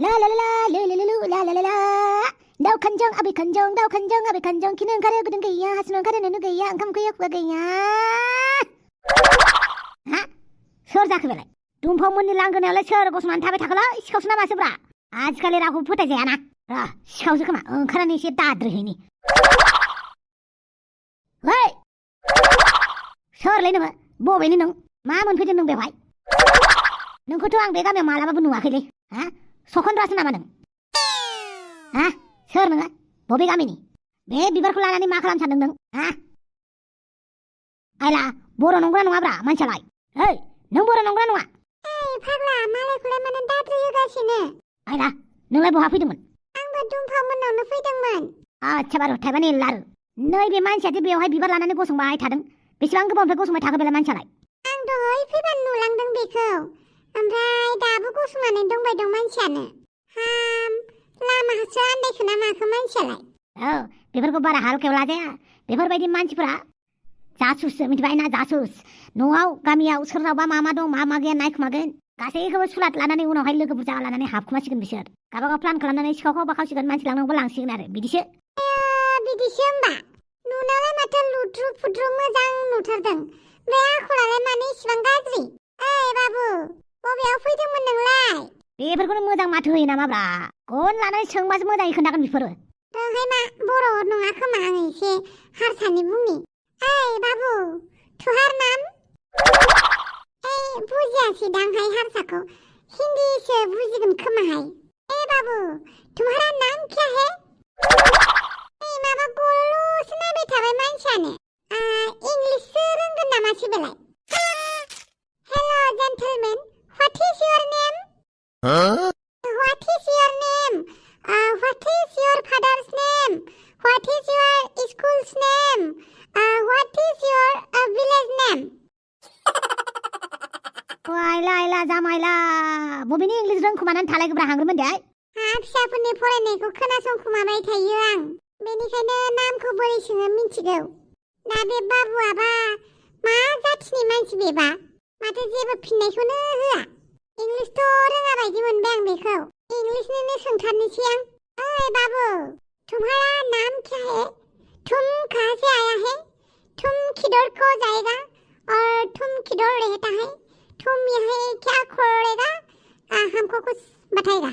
La la la la la la la la la la. Daw kanjong abi kanjong kineung kare gudung gaya hasunung kare nenu gaya angkam gaya kuga gaya. Ha? Sor जाखो बेलाय दुमफावमोननि लांगोनायावलाय सोर गसंनानै थाबाय थाखोलै सिखावसो ना मासोब्रा आजिखालि रावखौबो फोथायजायाना र सिखावसो खोमा ओंखारनानै एसे दाद्रिहैनि ओइ सोरलै नोङो बबेनि नों मा मोनफैदों नों बेवहाय नोंखौथ' आं बे गामियाव मालाबाबो नुवाखैलै हा सखनद्रासो नामा नों हा सोर नोङो बबे गामिनि बे बिबारखौ लानानै मा खालामनो सानदों नों हा आइला बर' नंगौना नङाब्रा मानसियालाय ओइ नों बर' नंगौना नङा ओइ फाग्ला मालायखौलाय मानो दाद्रि होगासिनो आइला नोंलाय बहा फैदोंमोन आंबो दुमफावमोननावनो फैदोंमोन आच्छा बारु थाइबानि लारु नैबे मानसियादि बेवहाय बिबार लानानै गसंबाय थादों बेसेबां गोबावनिफ्राय गसंबाय थाखो बेलाय मानसियालाय आं दहाय फैबानो नुलांदों बेखौ ओमफ्राय दाबो गसंनानै दंबाय दं मानसियानो हाम लामासो आन्दायखोना माखो मानसियालाय औ बेफोरखौ बारा हालखायाव लाजाया बेफोरबायदि मानसिफोरा जासुसो मिथिबाय ना जासुस न'आव गामियाव सोरनावबा मा दं मा गैया नायखुमागोन गासैखौबो सुलाद लानानै उनावहाय लोगो बुरजा लानानै हाबखुमासिगोन बिसोर गावबागाव प्लान खालामनानै सिखावखौ बाखावसिगोन मानसि लांनांगौ लांसिगोन आरो बिदिसो बिदिसो होमबा नुनायालाय माथो लुद्रु फुद्रु मोजां नुथारदों बे आखलालाय मानो इसिबां गाज्रि ओइ बाबु बबेयाव फैदोंमोन नोंलाय बेफोरखौनो मोजां माथो होयो नामाब्रा गन लानानै सोंबासो मोजाङै खोन्थागोन बेफोरो ओंहाय मा बर' नङा खोमा आं एसे हारसानि बुंनि ओइ बाबु तुहार नाम बुजियासैदांहाय हारसाखौ हिन्दीसो बुजिगोन खोमाहाय ए बाबु तुम्हारा नाम क्या है माबा गल'सो नायबाय थाबाय मानसियानो इंलिससो रोंगोन नामासै बेलाय hello' gentlemen what is your name what is your name what is your father's name what is your school's name what is your village name आइला जामाइला बबेनि इंलिस रोंखुमानानै थालायगोब्रा हांग्रोमोनदाय फिसाफोरनि फरायनायखौ खोनासंखुमाबाय थायो आं बेनिखायनो नामखौ बोरै सोङो मिथिगौ दा बे बाबुआबा मा जाथिनि मानसि बेबा माथो जेबो फिननायखौनो होआ इंलिसथ' रोङा बायदि मोनबाय आं बेखौ इंलिसनिनो सोंथारनोसै आं ओइ बाबु तुम्हारा नाम क्या है तुम कहाँ से आया है तुम किधर को जाएगा और तुम किधर रहता है तुम यहाँ क्या खोलेगा हमको कुछ बताएगा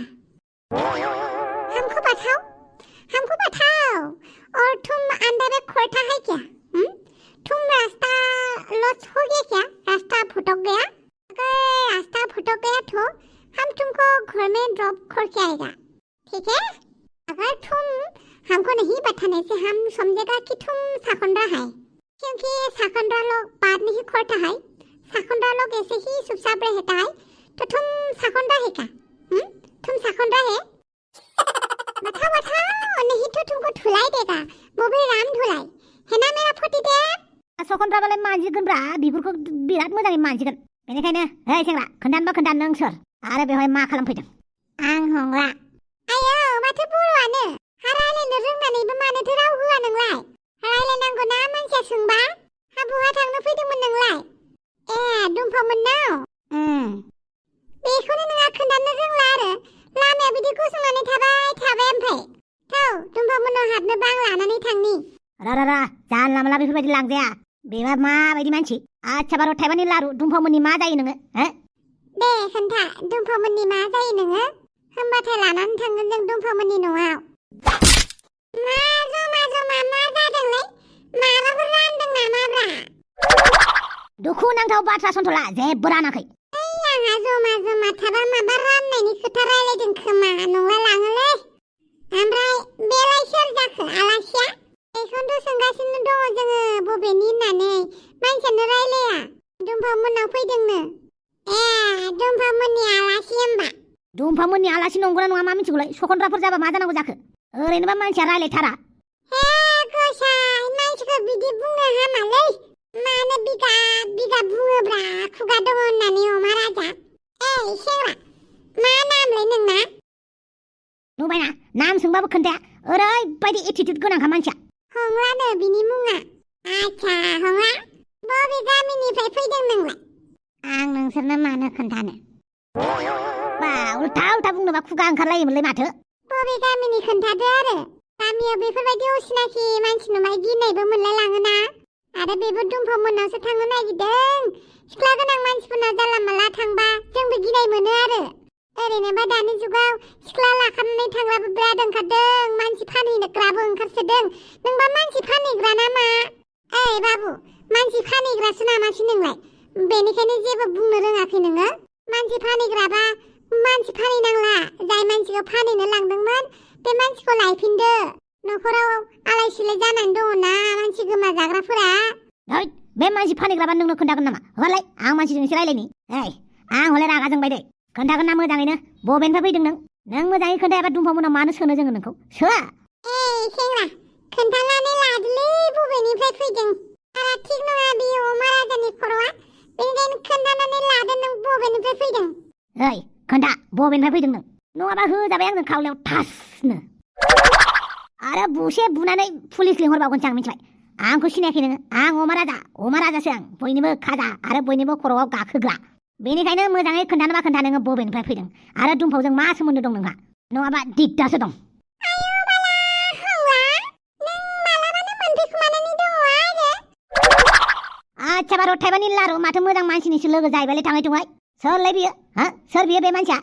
हमको बताओ और तुम अंदर में खोलता है क्या तुम रास्ता लॉस हो गया क्या रास्ता फुटक गया अगर रास्ता फुटक गया तो हम तुमको घर में ड्रॉप करके आएगा ठीक है अगर तुम हमको नहीं बताने से हम समझेगा कि तुम साखंडा है क्योंकि साखंडा लोग बाद में ही खोलता है साखंडा लोग ऐसे ही चुपचाप रहता है तो तुम साखंडा है क्या तुम साखंडा है बताओ नहीं तो तुमको धुलाई देगा वो भी राम धुलाई है ना मेरा फटी दे सखनद्राबालाय मानजिगोनब्रा बिफोरखौ बिराद मोजाङै मानजिगोन बेनिखायनो ओइ सेंग्रा खोन्थानोबा खोन्थान नों सोर आरो बेवहाय मा खालामफैदों आं हंला आयो माथो बर'आनो रायलायनो रोंनानैबो मानोथो राव होआ नोंलाय रायलायनांगौ ना मानसिया सोंबा बहा थांनो फैदोंमोन नोंलाय ए दुमफावमोननाव बेखौनो नोंहा खोन्थानो रोंला आरो लामाया बिदि गसंनानै थाबाय ओमफ्राय थौ दुमफावमोननाव हाबनोबा आं लानानै थांनि रा जानला मानला बेफोरबायदि लांजाया बेबा माबायदि मानसि आच्छा बार' थाइबानि लारु दुमफावमोननि मा जायो नोङो दे खोन्था दुमफावमोननि मा जायो नोङो होमबाथाय लानानै थांगोन जों दुमफावमोननि न'आव मा जमा मा जादोंलै माबाफोर रानदों नामाब्रा दुखु नांथाव बाथ्रा सन्थला जेबो रानाखै आंहा जमा थाबा माबा राननायनि खोथा रायलायदों खोमा नंला लाङोलै ओमफ्राय बेलाय सोर जाखो आलासिया बेखौनोथ' सोंगासिनो दङ जोङो बबेनि होननानै मानसियानो रायलाया दुमफावमोननाव फैदोंनो ए दुमफावमोननि आलासि होमबा दुमफावमोननि आलासि नंगौना नङा मा मिथिगौलाय सखनद्राफोर जाबा मा जानांगौ जाखो ओरैनोबा मानसिया रायलायथारा हे गसाय मानसिखौ बिदि बुंनो हामालै मानो बिगा बुङोब्रा खुगा दङ होननानै अमा राजा ए सेंग्रा मा नामलै नोंना नुबायना नाम सोंबाबो खोन्थाया ओरैबायदि एटिट्युड गोनांखा मानसिया हंलानो बिनि मुङा आच्छा हंला बबे गामिनिफ्राय फैदों नोंलाय आं नोंसोरनो मानो खोन्थानो बा उल्था उल्था बुंनोबा खुगा ओंखारलायोमोनलै माथो बबे गामिनि खोन्थादो आरो गामियाव बेफोरबायदि असिनाखि मानसि नुबाय गिनायबो मोनलाय लाङोना आरो बेबो दुम्फाव मोननावसो थांनो नागिरदों सिख्ला गोनां मानसिफोरनाव जानला मानला थांबा जोंबो गिनाय मोनो आरो ओरैनोबा दानि जुगाव सिख्ला लाखानानै थांग्राबो बिराद ओंखारदों मानसि फानहैग्राबो ओंखारसोदों नोंबा मानसि फानहैग्रा ना मा ओइ बाबु मानसि फानहैग्रासो नामासै नोंलाय बेनिखायनो जेबो बुंनो रोङाखै नोङो मानसि फानहैग्राबा मानसि फानहैनांला जाय मानसिखौ फानहैनो लांदोंमोन बे मानसिखौ लायफिनदो न'खराव आलाय सिलाय जानानै दङना मानसि गोमाजाग्राफोरा बे मानसि फानहैग्राबा नोंनो खोन्थागोन नामा हरलाय आं मानसिजोंसो रायलायनि ओइ आं हले रागा जोंबाय दे खोन्थागोन ना मोजाङैनो बबेनिफ्राय फैदों नों मोजाङै खोन्थायाबा दुम्फावमोनाव मानो सोनो जोङो नोंखौ सोआ एइ सेंग्रा खोन्थानानै लादोलै बबेनिफ्राय फैदों बारा थिग नङा बियो अमा राजानि खर'आ बेनिखायनो खोन्थानानै लादो नों बबेनिफ्राय फैदों ओइ खोन्था बबेनिफ्राय फैदों नों नङाबा होजाबाय आंनो खावलायाव थासनो आरो बुसे बुनानै पुलिस लिंहरबावगोनसो आं मिथिबाय आंखौ सिनायाखै नोङो आं अमा राजासो आं बयनिबो खाजा आरो बयनिबो खर'आव गाखोग्रा बेनिखायनो मोजाङै खोन्थानोबा खोन्था नोङो बबेनिफ्राय फैदों आरो दुम्फावजों मा सोमोन्दो दं नोंहा नङाबा दिगदारसो दं आच्छा बार' थाइबानि लारु माथो मोजां मानसिनिसो लोगो जाहैबायलै थाङै थुङै सोरलाय बियो सोर बियो बे मानसिया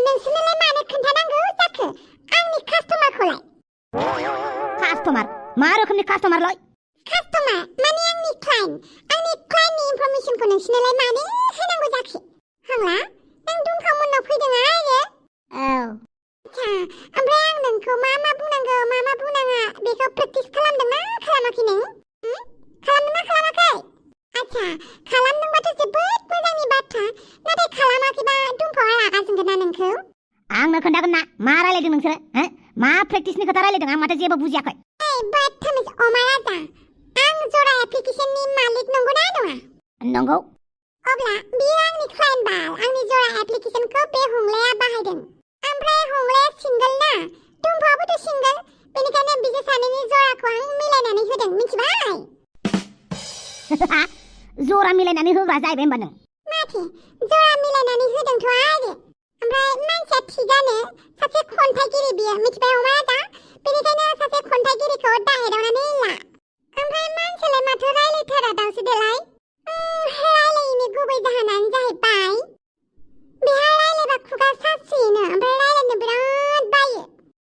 नोंसोरनोलाय मानो खोन्थानांगौ जाखो आंनि कास्टमारखौलाय कास्टमार मा रोखोमनि कास्टमारलाय कास्टमार माने आंनि क्लाइन्टनि इनफरमेशनखौ नोंसोरनोलाय मानो होनांगौ जाखो हंला नों दुम्फावमोननाव फैदों आरो आच्छा ओमफ्राय आं नोंखौ मा बुंनांगौ मा बुंनाङा बेखौ प्रेक्टिस खालामदोंना खालामाखै नों खालामदोंना खालामाखै आच्छा खालामदोंबाथ' जोबोद मोजांनि बाथ्रा नाथाय खालामाखैबा दुम्फावआ रागा जोंगोन ना नोंखौ आंनो खोन्थागोन ना मा रायलायदों नोंसोरो मा प्रेक्टिसनि खोथा रायलायदों आं माथो जेबो बुजियाखै बाथमिस अमा राजा आं जरा एप्लिकेशननि मालिक नंगौना नङा नंगौ अब्ला बियो आंनि क्लाइन्ट बाल आंनि जरा एप्लिकेशनखौ बे हंलाया बाहायदों ओमफ्राय हंलाया सिंगल ना दुम्फावबोथ' सिंगल बेनिखायनो बिसोर सानैनि जराखौ आं मिलायनानै होदों मिथिबाय जरा मिलायनानै होग्रा जाहैबाय होमबा नों माथो जरा मिलायनानै होदोंथ' आरो ओमफ्राय मानसिया थिगानो सासे खन्थाइगिरि बियो मिथिबाय अमा राजा बेनिखायनो सासे खन्थाइगिरिखौ दाहेदावनानै ला ओमफ्राय मानसियालाय माथो रायलायथारा दावसो देलाय रायलायैनि गुबै जाहोनानो जाहैबाय बेहा रायलायबा खुगा सासुयोनो ओमफ्राय रायलायनो बिराद बायो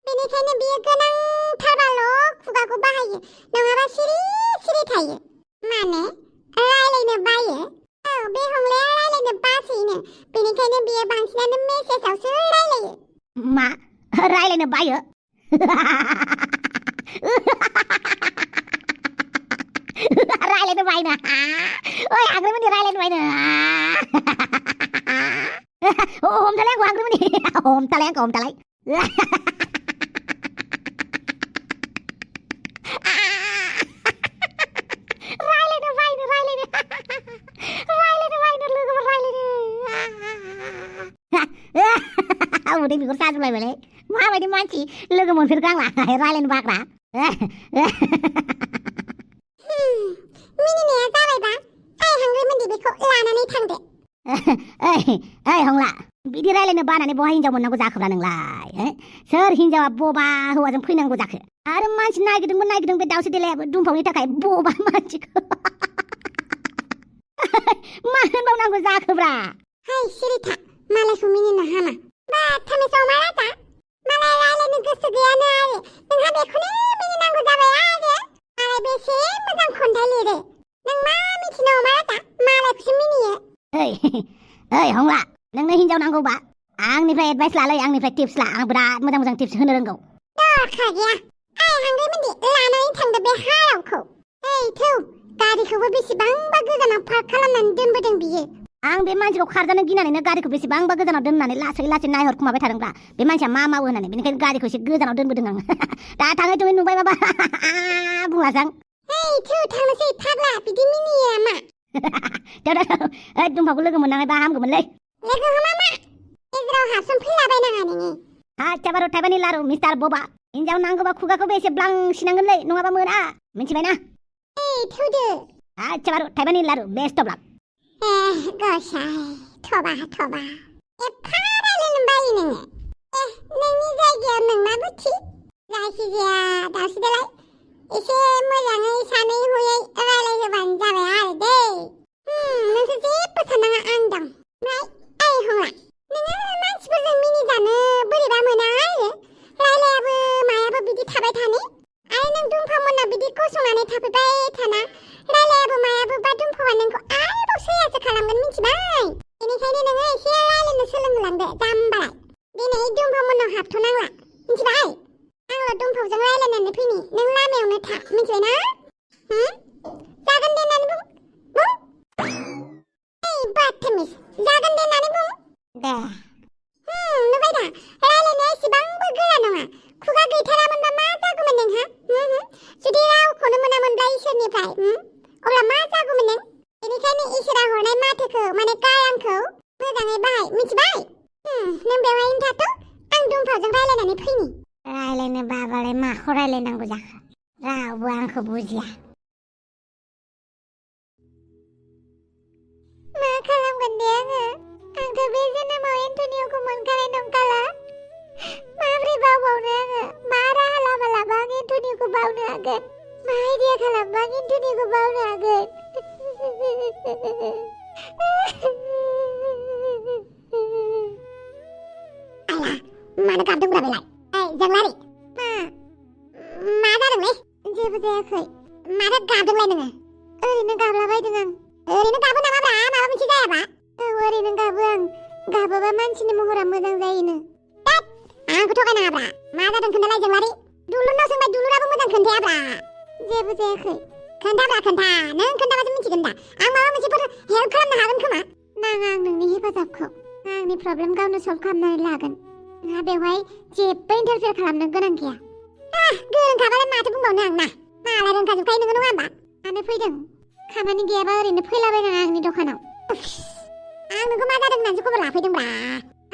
बेनिखायनो बियो गोनांथारबाल' खुगाखौ बाहायो नङाबा सिरि थायो माने रायलायनो बायो बे हंलाया रायलायनो बासोयोनो बेनिखायनो बियो बांसिनानो मेसेजावसो रायलायो मा रायलायनो बायो रायलायनो बायनो ओइ हाग्रामोननि रायलायनो बायनो हमथालाय आंखौ हाग्रामोननि हमथालाय उदै बिगुर साजोबलायबायलै माबायदि मानसि लोगो मोनफेरखो आंलाय रायलायनो बाग्रा मिनिनाया जाबायबा आइ हांग्रामोनदि बेखौ लानानै थांदो ओइ हंला बिदि रायलायनो बानानै बहा हिनजाव मोननांगौ जाखोब्रा नोंलाय सोर हिनजावा बबा हौवाजों फैनांगौ जाखो आरो मानसि नागिरदों बे दावसो देलायाबो दुम्फावनि थाखाय बबा मानसिखौ मा होनबावनांगौ जाखोब्रा हाय सिरिथा मालायखौ मिनिनो हामा बाथमिस अमा राजा मालाय रायलायनो गोसो गैयानो आरो नोंहा बेखौनो मिनिनांगौ जाबाय आरो मालाय बेसे मोजां खन्थाइ लिरो नों मा मिथिनो अमा राजा मालायखौसो मिनियो ओइ हंला नोंनो हिनजाव नांगौबा आंनिफ्राय एडभाइस लालै आंनिफ्राय टिप्स ला आं बिराद मोजां टिप्स होनो रोंगौ दरखार गैया आइ हांग्रामोनदि लानानै थांदो बे हारावखौ थौ गारिखौबो बेसेबांबा गोजानाव पार्क खालामनानै दोनबोदों बियो आं बे मानसिखौ खारजानो गिनानैनो गारिखौ बेसेबांबा गोजानाव दोननानै लासै नायहरखुमाबाय थादोंब्रा बे मानसिया मा मावो होननानै बेनिखायनो गारिखौ एसे गोजानाव दोनबोदों आं दा थाङै थुङै नुबाय माबा बुंलासां थौ थांनोसै फाग्ला बिदि मिनियो मा दुम्फावखौ लोगो मोननाङैबा हामगौमोनलै लोगो हमा मा गेजेराव हाबसन फैलाबायनाङा नोङो आच्छा बार' थाइबानि लारु मिस्टार बबा हिनजाव नांगौबा खुगाखौबो एसे ब्लांसिनांगोनलै नङाबा मोना मिथिबायना थौदो आच्छा बार' थाइबानि लारु बेस्ट अफ लाक गसाय थबा एफा नोङो नोंनि जायगायाव नोंनाबो थिग जायखिजाया दावसिदालाय एसे मोजाङै सानै हयै रायलायहोबानो जाबाय आरो दै नोंसोर जेबो साननाङा आं दं ओमफ्राय हौवा नोङो मानसिफोरजों मिनिजानो बोरैबा मोना आरो रायलायाबो मायाबो बिदि थाबाय थानो आरो नों दुम्फावमोननाव बिदि गसंनानै थाफैबाय थाना रायलायाबो मायाबो बा दुम्फावा नोंखौ आरोबाव सैयासो खालामगोन मिथिबाय बेनिखायनो नोङो एसे रायलायनो सोलोंलांदो जाम्बालाय दिनै दुम्फावमोननाव हाबथ'नांला मिथिबाय आंल' दुम्फावजों रायलायनानै फैनि नों लामायावनो था मिथिबायना जागोन दे होननानै बुं बाथमिस जागोन दे होननानै बुं दे नुबाय दा रायलायनाया एसेबांबो गोरा नङा खुगा गैथारामोनबा मा जागौमोन नोंहा जुदि रावखौनो मोनामोनब्ला इसोरनिफ्राय अब्ला मा जागौमोन नों बेनिखायनो इसोरा हरनाय माथोखौ माने गारांखौ मोजाङै बाहाय मिथिबाय नों बेवहायनो थाथ' आं दुम्फावजों रायलायनानै फैनि रायलायनो बाबालाय माखौ रायलायनांगौ जाखो रावबो आंखौ बुजिया मा खालामगोन दे आंथ' बे जोनोमाव एन्टनिय'खौ मोनखानाय नंखाला माब्रै बावबावनो आङो मा राहा लामा लाबा आं एन्टनिय'खौ बावनो हागोन मा आइडिया खालामबा आं एन्टनिय'खौ बावनो हागोन आया मानो गाबदोंब्रा बेलाय जोंलारि मा जादोंलै जेबो जायाखै माथो गाबदोंलाय नोङो ओरैनो गाबलाबायदों आं ओरैनो गाबो नामाब्रा माबा मोनसे जायाबा ओरैनो गाबो आं गाबोबा मानसिनि महरा मोजां जायोनो आंखौ थगायनाङाब्रा मा जादों खोन्थालाय जोंलारि दुलुरनाव सोंबाय दुलुराबो मोजां खोन्थायाब्रा जेबो जायाखै खोन्थाब्रा खोन्था नों खोन्थाबासो मिथिगोन दा आं माबा मोनसेफोर हेल्प खालामनो हागोन खोमा नाङा आं नोंनि हेफाजाबखौ आंनि प्रब्लेम गावनो सल्भ खालामनानै लागोन नोंहा बेवहाय जेबो इन्टारफेयार खालामनो गोनां गैया गोरोंखाबालाय माथो बुंबावनो आं ना मालाय रोंखाजोबखायो नोङो नङा होमबा मानो फैदों खामानि गैयाबा ओरैनो फैलाबायनाङा आंनि दखानाव आं नोंखौ मा जादों होननानैसो खबर लाफैदोंब्रा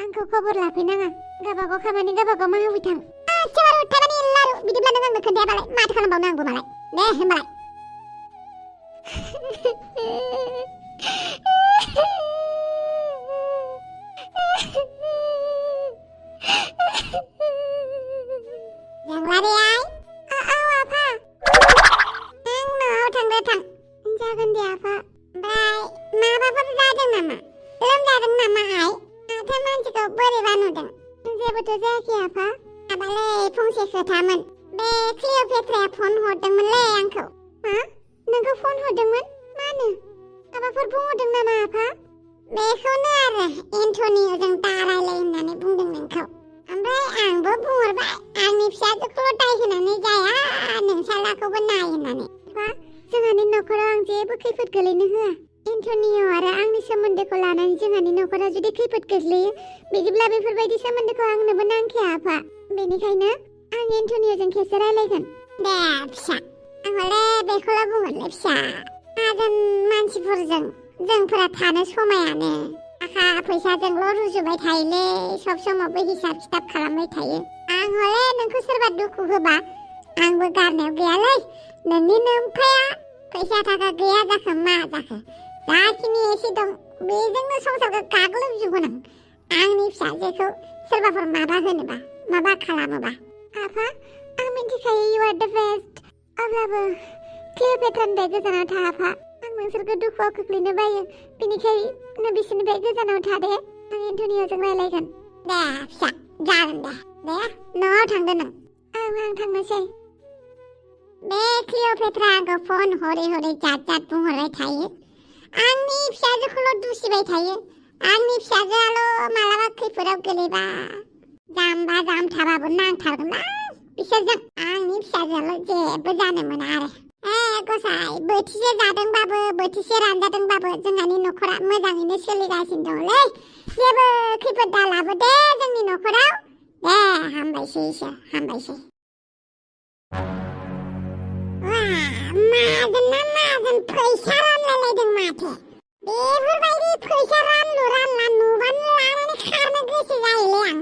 आंखौ खबर लाफैनाङा गावबागाव खामानि गावबागाव मावहै थां एखेबारे उथाबानि लारु बिदिब्ला नों आंनो खोन्थायाबालाय माथो खालामबावनो आंबो मालाय दे होमबालाय जोंलारि आइ आफा नों न'आव थांदो थां जागोन दे आफा ओमफ्राय माबाफोर जादों नामा लोमजादों नामा आइ माथो मानसिखौ बोरैबा नुदों जेबोथ' जायाखै आफा आबालाय फंसे खोथामोन बे क्लिअपेट्राया फन हरदोंमोनलै आंखौ नोंखौ फन हरदोंमोन मानो माबाफोर बुंहरदों नामा आफा बेखौनो आरो एन्टनिय'जों दा रायलाय होननानै बुंदों नोंखौ ओमफ्राय आंबो बुंहरबाय आंनि फिसाजोखौल' दाय होनानै जाया नोंसालाखौबो नाय होननानै जोंहानि न'खराव आं जेबो खैफोद गोलैनो होआ एन्टनिय' आरो आंनि सोमोन्दोखौ लानानै जोंहानि न'खराव जुदि खैफोद गोग्लैयो बिदिब्ला बेफोरबायदि सोमोन्दोखौ आंनोबो नांखाया आफा बेनिखायनो आं एन्टनिय'जों खेबसे रायलायगोन दे फिसा आं हले बेखौल' बुंगोनलै फिसा माजोन मानसिफोरजों जोंफोरा थानो समायानो थाखा फैसाजोंल' रुजुबाय थायोलै सब समावबो हिसाब खिथाब खालामबाय थायो आं हले नोंखौ सोरबा दुखु होबा आंबो गारनायाव गैयालै नोंनि नोमफाया फैसा थाखा गैया जाखो मा जाखो जाखिनि एसे दं बेजोंनो संसारखौ गाग्लोबजोबगोन आंनि फिसाजोखौ सोरबाफोर माबा होनोबा माबा खालामोबा आफा आं मिथिखायो इउ आर द बेस्ट अब्लाबो क्लिअपेट्रानिफ्राय गोजानाव था आफा आं नोंसोरखौ दुखुआव खोख्लैनो बायो बेनिखायनो बिसोरनिफ्राय गोजानाव था दे आं एन्टनिय'जों रायलायगोन दे फिसा जागोन दे न'आव थांदो नों आं थांनोसै बे क्लिअपेट्रा आंखौ फन हरै जात बुंहरबाय थायो आंनि फिसाजोखौल' दुसिबाय थायो आंनि फिसाजोआल' मालाबा खैफोदाव गोलैबा जाम्बा जाम्थाबाबो नांथारगोनना बिसोरजों आंनि फिसाजोआल' जेबो जानो मोना आरो गसाइ बोथिसे जादोंबाबो बोथिसे रानजादोंबाबो जोंहानि न'खरा मोजाङैनो सोलिगासिनो दंलै जेबो खैफोद दालाबो दे जोंनि न'खराव दे हामबायसै इसोर हामबायसै माजोन फैसा रानलायलायदों माथो बेफोरबायदि फैसा रानलु रानला नुबानो लानानै खारनो गोसो जायोलै आं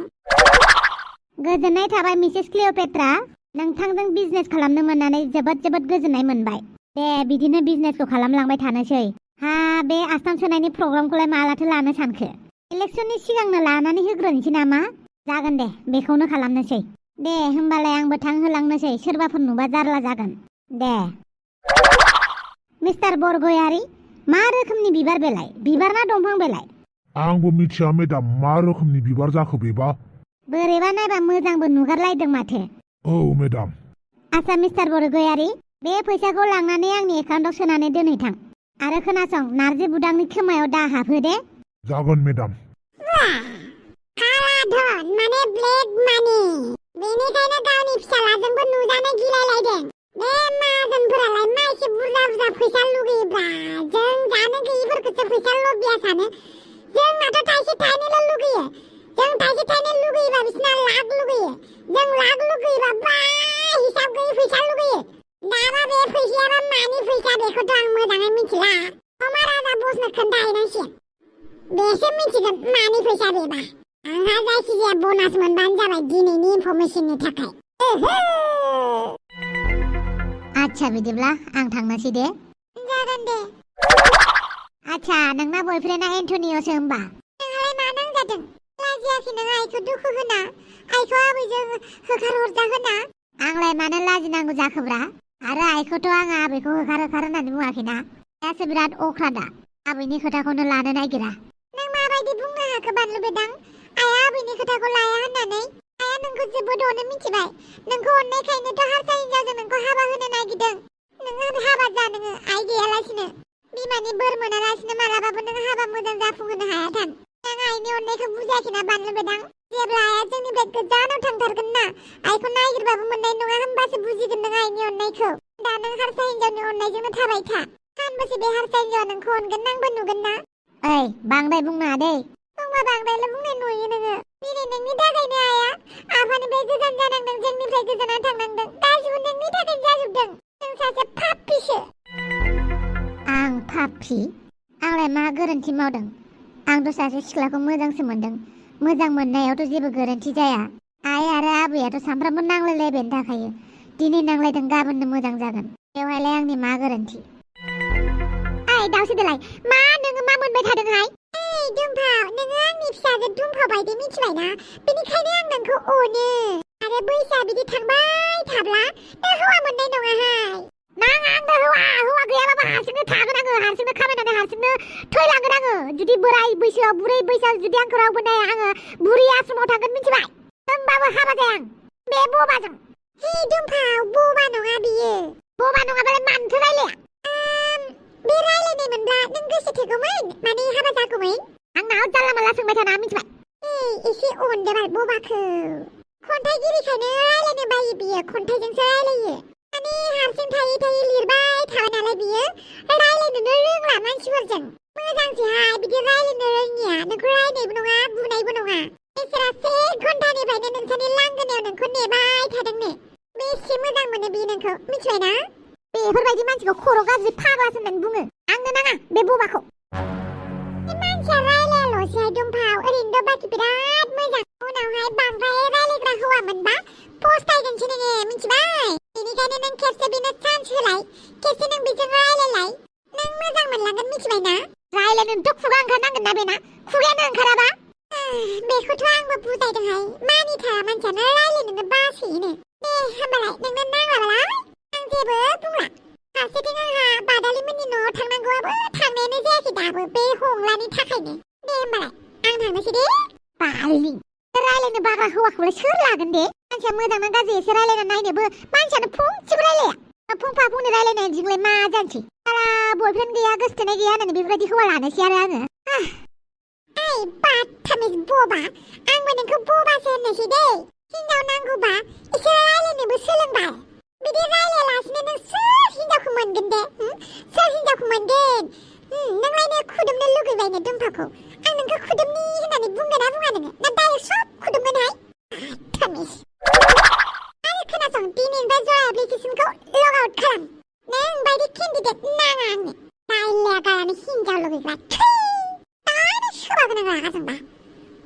गोजोननाय थाबाय मिसेस क्लिअपेट्रा नोंथांजों बिजनेस खालामनो मोननानै जोबोद गोजोननाय मोनबाय दे बिदिनो बिजनेसखौ खालामलांबाय थानोसै बे आसाम सोनायनि प्रग्रामखौलाय मालाथो लानो सानखो इलेक्सननि सिगांनो लानानै होग्रोनोसै नामा जागोन दे बेखौनो खालामनोसै दे होमबालाय आंबो थांहोलांनोसै सोरबाफोर नुबा जारला जागोन दे मिस्टार बरगयारी मा रोखोमनि बिबार बेलाय बिबार ना दंफां बेलाय आंबो मिथिया मेडाम मा रोखोमनि बिबार जाखो बेबा बोरैबा नायबा मोजांबो नुगारलायदों माथो औ मेडाम आच्छा मिस्टार बरगयारी बे फैसाखौ लांनानै आंनि एकाउन्टाव सोनानै दोनहैथां आरो खोनासं नारजि बुदांनि खोमायाव दा हाबहो दे जागोन मेडाम कालाधन माने ब्लेक मानि बेनिखायनो गावनि फिसालाजोंबो नुजानो गिलायलायदों बे माहाजोनफोरालाय मा एसे बुरजा बुरजा फैसा लुगैयोब्रा जों जानो गैयिफोरखौसो फैसा लबिया सानो जोंनाथ' थाइसे थाइनैल' लुगैयो जों थाइसे थाइनै लुगैयोबा बिसिना लाख लुगैयो जों लाख लुगैयोबा बा हिसाब गैयि फैसा लुगैयो दाबा बे फैसायाबा मानि फैसा बेखौथ' आं मोजाङै मिथिला अमा राजा बसनो खोन्थाहैनांसिगोन बेसो मिथिगोन मानि फैसा बेबा आंहा जायखिजाया बनास मोनबानो जाबाय दिनैनि इनफरमेसननि थाखाय आच्छा बिदिब्ला आं थांनोसै दे जागोन दे आच्छा नोंना बयफ्रेन्डआ एन्टनिय'सो होमबा नोंहालाय मा नांजादों लाजियाखै नों आइखौ दुखु होना आइखौ आबैजों होखारहरजा होना आंलाय मानो लाजिनांगौ जाखोब्रा आरो आइखौथ' आङो आबैखौ होखार होननानै बुङाखैना दासो बिराद अख्रादा आबैनि खोथाखौनो लानो नागिरा नों माबायदि बुंनो हाखो बानलु बेदां आइया आबैनि खोथाखौ लाया होननानै आइया नोंखौ जोबोद अनो मिथिबाय नोंखौ अननायखायनोथ' हारसा हिनजावजों नोंखौ हाबा होनो नागिरदों नोङो हाबा जा नोङो आइ गैयालासिनो बिमानि बोर मोनालासिनो मालाबाबो नों हाबा मोजां जाफुंहोनो हायाथां नों आइनि अननायखौ बुजियाखैना बानलु बेदां जेब्ला आइया जोंनिफ्राय गोजानाव थांथारगोन ना आइखौ नागिरबाबो मोननाय नङा होमबासो बुजिगोन नों आइनि अननायखौ दा नों हारसा हिनजावनि अननायजोंनो थाबाय था सानबेसे बे हारसा हिनजावा नोंखौ अनगोन नांबो नुगोन ना ओइ बांद्राय बुंनाङा दै बुंबा बांद्रायल' बुंनाय नुयो नोङो दिनै नोंनि थाखायनो आइया आफानिफ्राय गोजान जानांदों जोंनिफ्राय गोजानाव थांनांदों गासिबो नोंनि थाखायनो जाजोबदों नों सासे पापिसो आं पापि आंलाय मा गोरोन्थि मावदों आंथ' सासे सिख्लाखौ मोजांसो मोनदों मोजां मोननायावथ' जेबो गोरोन्थि जाया आइ आरो आबैयाथ' सानफ्रामबो नांलायलायबाय थाखायो दिनै नांलायदों गाबोननो मोजां जागोन बेवहायलाय आंनि मा गोरोन्थि ओइ दावसो देलाय मा नोङो मा मोनबाय थादोंहाय ओइ दुम्फाव नोङो आंनि फिसाजो दुम्फाव बायदि मिथिबायना बेनिखायनो आं नोंखौ अनो आरो बैसोआ बिदि थांबाय थाब्ला नों हौवा मोननाय नङाहाय नाङा आंनो हौवा गैयाबाबो हारसिंनो थागोन आङो हारसिंनो खामायनानै हारसिंनो थैलांगोन आङो जुदि बोराय बैसोआव बुरै बैसोआव जुदि आंखौ रावबो नाया आङो बुरि आश्रमाव थांगोन मिथिबाय होमबाबो हाबा जाया आं बे बबाजों हे दुम्फाव बबा नङा बियो बबा नङाबालाय मानोथो रायलाया बे रायलायनाय मोनब्ला नों गोसो थेगौमोन माने हाबा जागौमोन आंनाव जानला मानला सोंबाय थानाङा मिथिबाय एसे अनदोबाल बबाखौ खन्थाइगिरिखायनो रायलायनो बायो बियो खन्थाइजोंसो रायलायो माने हारसिं थायै थायै लिरबाय थाबाय नालाय बियो रायलायनोनो रोंला मानसिफोरजों मोजांसोहाय बिदि रायलायनो रोङिया नोंखौ रायनायबो नङा बुनायबो नङा बिसोरा से घन्टानिफ्रायनो नोंसोरनि लांगोनायाव नोंखौ नेबाय थादोंनो बेसे मोजां मोनो बियो नोंखौ मिथिबायना बेफोरबायदि मानसिखौ खर' गाज्रि फाग्लासो होननानै बुङो आंनो नाङा बे बबाखौ मानसिया रायलायाल'सैहाय दुम्फाव ओरैनोथ' बाखि बिराद मोजां उनावहाय बांद्राय रायलायग्रा हौवा मोनबा फस्थायगोनसो नोङो मिथिबाय बेनिखायनो नों खेबसे बेनो चान्स होलाय खेबसे नों बेजों रायलायलाय नों मोजां मोनलांगोन मिथिबायना रायलायनोथ' खुगा ओंखारनांगोन ना बेना खुगायानो ओंखाराबा बेखौथ' आंबो बुजायदोंहाय मानिथारा मानसियानो रायलायनोनो बासोयोनो दे होमबालाय नोंनो नांलाबालाय आं जेबो बुंला फारसेथिं आंहा बादालिमोननि न'आव थांनांगौआबो थांनायानो जायाखै दाबो बे हंलानि थाखायनो दे होमबालाय आं थांनोसै दे बालि रायलायनो बाग्रा हौवाखौलाय सोर लागोन दे मानसिया मोजां ना गाज्रि एसे रायलायना नायनोबो मानसियानो फंसेबो रायलाया फंफा फंनै रायलायनायजोंलाय मा जानोसै बारा बयफ्रेन्ड गैया गोसथोनाय गैया होननानै बेफोरबायदि हौवा लानोसै आरो आङो ओइ बाथामिज बबा आंबो नोंखौ बबासो होननोसै दे हिनजाव नांगौबा एसे रायलायनोबो सोलोंबाय बिदि रायलायालासिनो नों सोर हिनजावखौ मोनगोन दे सोर हिनजावखौ मोनगोन नोंलायनो खुदुमनो लुगैबायनो दुम्फाखौ आं नोंखौ खुदुमनि होननानै बुंगोन ना बुङा नोङो ना डाइरेक्ट सब खुदुमगोनहाय बाथामिज आरो खोनासं दिनैनिफ्राय जय एप्लिकेसनखौ लग आउट खालाम नों बायदि केन्डिडेट नाङा आंनो रायलाया गारानो हिनजाव लुगैग्रा दानो सोबागोन आं रागा जोंबा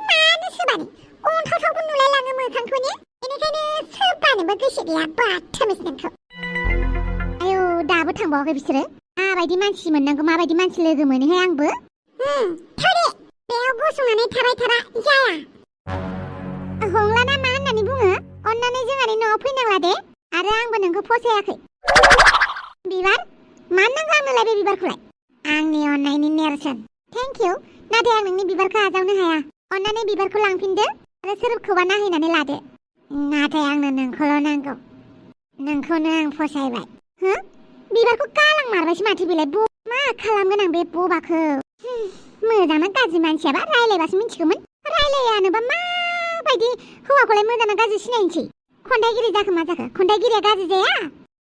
मानो सोबानो अन्थावथावबो नुलायलाङो मोखांखौनो बेनिखायनो सोबानोबो गोसो गैया बाथामिज नोंखौ आयौ दाबो थांबावाखै बिसोरो माबायदि मानसि मोननांगौ माबायदि मानसि लोगो मोनोहाय आंबो थौ दे बेयाव गसंनानै थाबाय थाबा जाया ह फसायाखै बिबार मानो नांगौ आंनोलाय बे बिबारखौलाय आंनि अननायनि नेरसोन थेंक इउ नाथाय आं नोंनि बिबारखौ आजावनो हाया अन्नानै बिबारखौ लांफिनदो आरो सोरखौबा नायहैनानै लादो नाथाय आंनो नोंखौल' नांगौ नोंखौनो आं फसायबाय हो बिबारखौ गालां मारबायसो माथो बेलाय मा खालामगोन आं बे बबाखौ मोजांना गाज्रि मानसियाबा रायलायबासो मिथिगौमोन रायलायानोबा माबायदि हौवाखौलाय मोजांना गाज्रि सिनायनोसै खन्थाइगिरि जाखो मा जाखो खन्थाइगिरिया गाज्रि जाया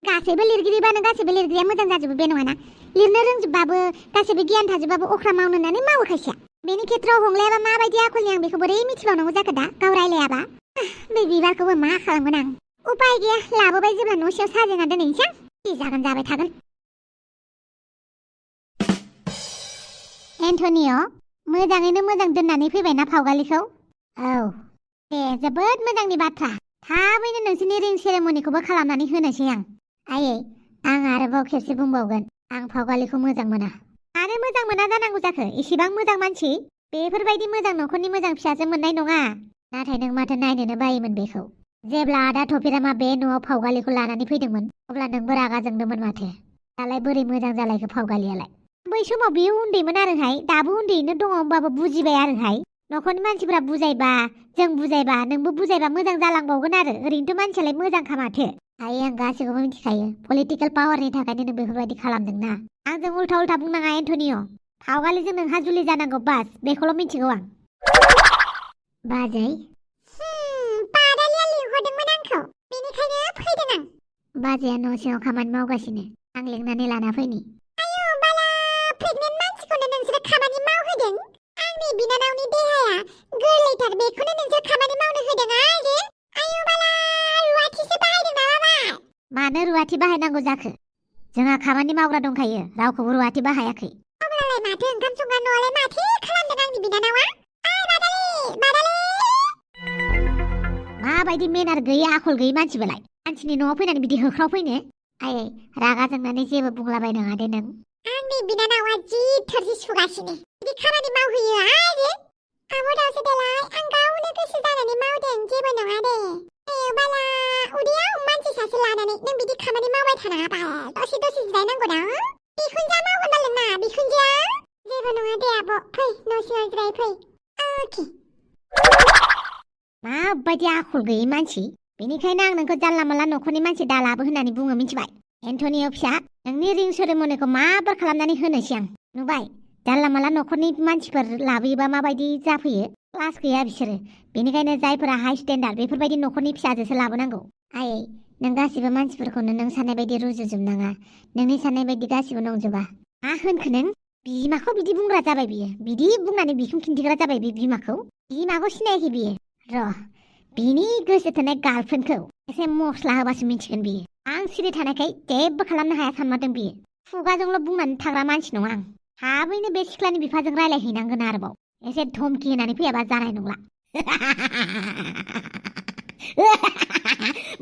गासैबो लिरगिरिबानो गासैबो लिरगिरिया मोजां जाजोबो बे नङाना लिरनो रोंजोबबाबो गासैबो गियान थाजोबबाबो अख्रा मावनो होननानै मावो खायसेया बेनि खेत्रआव हंलायाबा माबायदि आखलनि आं बेखौ बोरै मिथिबावनांगौ जाखो दा गाव रायलायाबा बे बिबारखौबो मा खालामगोन आं उपाय गैया लाबोबाय जेब्ला न' सिङाव साजायना दोनहैनोसै आं जि जागोन जाबाय थागोन एन्टनिय' मोजाङैनो मोजां दोननानै फैबायना फावगालिखौ औ दे जोबोद मोजांनि बाथ्रा थाबैनो नोंसोरनि रिं सेरेमनिखौबो खालामनानै होनोसै आं आयै आं आरोबाव खेबसे बुंबावगोन आं फावगालिखौ मोजां मोना आरो मोजां मोना जानांगौ जाखो इसिबां मोजां मानसि बेफोरबायदि मोजां न'खरनि मोजां फिसाजो मोननाय नङा नाथाय नों माथो नायनोनो बायोमोन बेखौ जेब्ला आदा थफिरामा बे न'आव फावगालिखौ लानानै फैदोंमोन अब्ला नोंबो रागा जोंदोंमोन माथो दालाय बोरै मोजां जालायखो फावगालियालाय बै समाव बियो उन्दैमोन आरोहाय दाबो उन्दैयैनो दङ होमबाबो बुजिबाय आरोहाय न'खरनि मानसिफ्रा बुजायबा जों बुजायबा नोंबो बुजायबा मोजां जालांबावगोन आरो ओरैनोथ' मानसियालाय मोजांखा माथो आयै आं गासैखौबो मिथिखायो पलिटिकेल पावारनि थाखायनो नों बेफोरबायदि खालामदोंना आंजों उल्था उल्था बुंनाङा एन्टनिय' फावगालिजों नोंहा जुलि जानांगौ बास बेखौल' मिथिगौ आं बाजै बादालिया लिंहरदोंमोन आंखौ बेनिखायनो फैदों आं बाजैया न' सिङाव खामानि मावगासिनो आं लिंनानै लाना फैनि आयौ बाला प्रेगनेन्ट मानसिखौनो नोंसोरो खामानि मावहोदों आंनि बिनानावनि देहाया गोरलैथार बेखौनो नोंसोर खामानि मावनो होदों आरो आयौ बाला रुवाथिसो बाहायदों नामा मानो रुवाथि बाहायनांगौ जाखो जोंहा खामानि मावग्रा दंखायो रावखौबो रुवाथि बाहायाखै अब्लालाय माथो ओंखाम संग्रा न'आलाय माथो खालामदों आंनि बिनानावा बादालि माबायदि मेनार गैयै आखल गैयै मानसिबालाय मानसिनि न'आव फैनानै बिदि होख्राव फैनो आयै रागा जोंनानै जेबो बुंलाबायनाङा दे नों आंनि बिनानावा जि थोरसि सुगासिनो बिदि खामानि मावहोयो आरो आब' दावसो देलाय आं गावनो गोसो जानानै मावदों जेबो नङा दे ए बाला उदैयाव मानसि सासे लानानै नों बिदि खामानि मावबाय थानाङा बाल दसे दसे जिरायनांगौ ना बिखुनजोआ मावगोन बाल ना बिखुनजोआ जेबो नङा दे आब' फै न' सिङाव जिराय फै अके माबायदि आखल गैयै मानसि बेनिखायनो आं नोंखौ जानला मानला न'खरनि मानसि दालाबो होननानै बुङो मिथिबाय एन्टनिय' फिसा नोंनि रिं सेरेमनिखौ माबार खालामनानै होनोसै आं नुबाय जानला मानला न'खरनि मानसिफोर लाबोयोबा माबायदि जाफैयो क्लास गैया बिसोरो बेनिखायनो जायफोरा हाइ स्टेन्डार्ड बेफोरबायदि न'खरनि फिसाजोसो लाबोनांगौ आयै नों गासिबो मानसिफोरखौनो नों साननाय बायदि रुजुजोबनाङा नोंनि साननाय बायदि गासिबो नंजोबा मा होनखो नों बिमाखौ बिदि बुंग्रा जाबाय बियो बिदि बुंनानै बिखुं खिन्थिग्रा जाबाय बे बिमाखौ सिनायाखै बियो र' बिनि गोसो थोनाय गार्लफ्रेन्डखौ एसे मस्ला होबासो मिथिगोन बियो आं सिरि थानायखाय जेबो खालामनो हाया सानमारदों बियो खुगाजोंल' बुंनानै थाग्रा मानसि नङा आं थाबैनो बे सिख्लानि बिफाजों रायलायहैनांगोन आरोबाव एसे धमकि होनानै फैयाबा जानाय नंला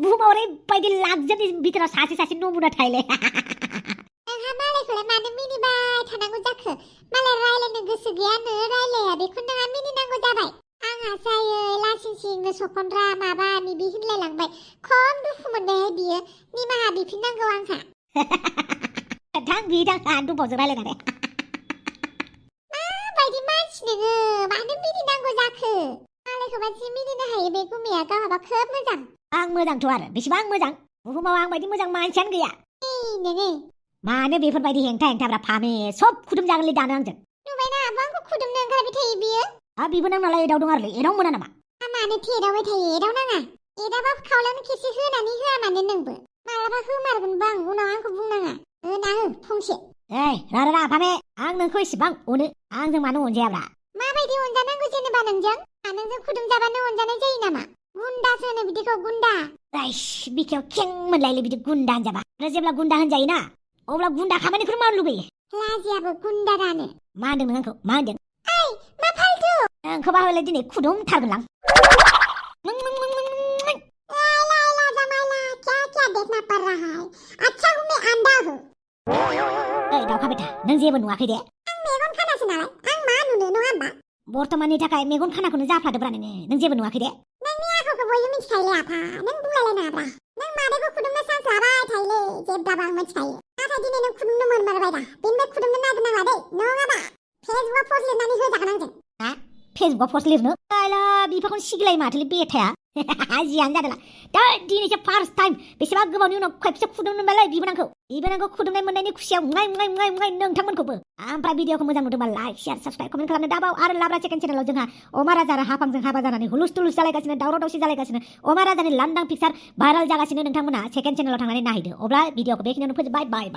बुहुमाव ओरैबायदि लाखजोननि बिथोराव सासे सासे नमुना थायोलै नोंहा मालायखौलाय मानो मिनिबाय थानांगौ जाखो मालाय रायलायनो गोसो गैयानो रायलाया बेखौ नोंहा मिनिनांगौ जाबाय आंहा जायो लासिंसिंनो सखनद्रा माबा मिबि होनलायलांबाय खम दुखु मोनबायहाय बियो निमाहा बिफिननांगौ आंहा थां दंबावजों रायलायनानै माबायदि मानसि नोङो मानो मिनिनांगौ जाखो मालायखौबा जि मिनिनो हायो बे गुमैया गावहाबा खोब मोजां आं मोजांथ' आरो बेसेबां मोजां बुहुमाव आं बायदि मोजां मानसियानो गैया नोङो मानो बेफोरबायदि हेंथा फामे सब खुदुम जागोनलै दानो आंजों नुबायना आब' आंखौ खुदुमनो ओंखारबाय थायो बियो बिबोनांनालाय एदाव दं आरोलै एदाव मोना नामा मानोथो एदावबाय थायो एदावनाङा एदाबा खावलायावनो खेबसे होनानै होआ मानो नोंबो मालाबा होमारगोनबो आं उनाव आंखौ बुंनाङा होना हो फंसे रा फामे आं नोंखौ इसेबां अनो आंजों मानो अनजायाब्रा माबायदि अनजानांगौ जेनेबा नोंजों नोंजों खुदुम जाबानो अनजानाय जायो नामा गुन्दासो होनो बिदिखौ गुन्दा बिखायाव खें मोनलायलै बिदि गुन्दा होनजाबा आरो जेब्ला गुन्दा होनजायोना अब्ला गुन्दा खामानिखौनो मावनो लुबैयो लाजियाबो गुन्दा दानो मा होनदों नों आंखौ मा होनदों मा फालतु नोंखौबा हयले दिनै खुदुमथारगोन आं देखना पड़ रहा है अच्छा हूं मैं अंधा हूं दावखा बेटा नों जेबो नुवाखै दे आं मेगन खानासो नालाय आं मा नुनो नङा होमबा बर्तमाननि थाखाय मेगन खानाखौनो जाफ्लादोब्रा नों जेबो नुवाखै दे नोंनि आखलखौ बयबो मिथिखायोलै आफा नों बुंलायलायनाङाब्रा नों मादैखौ खुदुमनो चान्स लाबाय थायोलै फेसबुकआव पस्ट लिरनानै होजागोन आंजों हा फेसबुकआव पस्ट लिरनो आयला बिफाखौनो सिगिलायो माथोलै बेथाया जियानो जादोला दा दिनैसो फार्स्ट टाइम बेसेबा गोबावनि उनाव खेबसे खुदुमनो मोनबायलै बिबोनांखौ खुदुमनाय मोननायनि खुसियाव मुङाय नोंथांमोनखौबो ओमफ्राय भिडिअखौ मोजां नुदोंबा लाइक शेयार साबस्क्राइब कमेन्ट खालामनो दाबाव आरो लाब्रा सेकेन्ड चेनेलाव जोंहा अमा राजा आरो हाफांजों हाबा जानानै हुलुस तुलुस जालायगासिनो दावराव दावसि जालायगासिनो अमा राजानि लांदां पिक्सार भाइराल जागासिनो नोंथांमोना सेकेन्ड चेनेलाव थांनानै नायहैदो अब्ला भिडिअखौ बेखिनियावनो फोजोबबाय बाय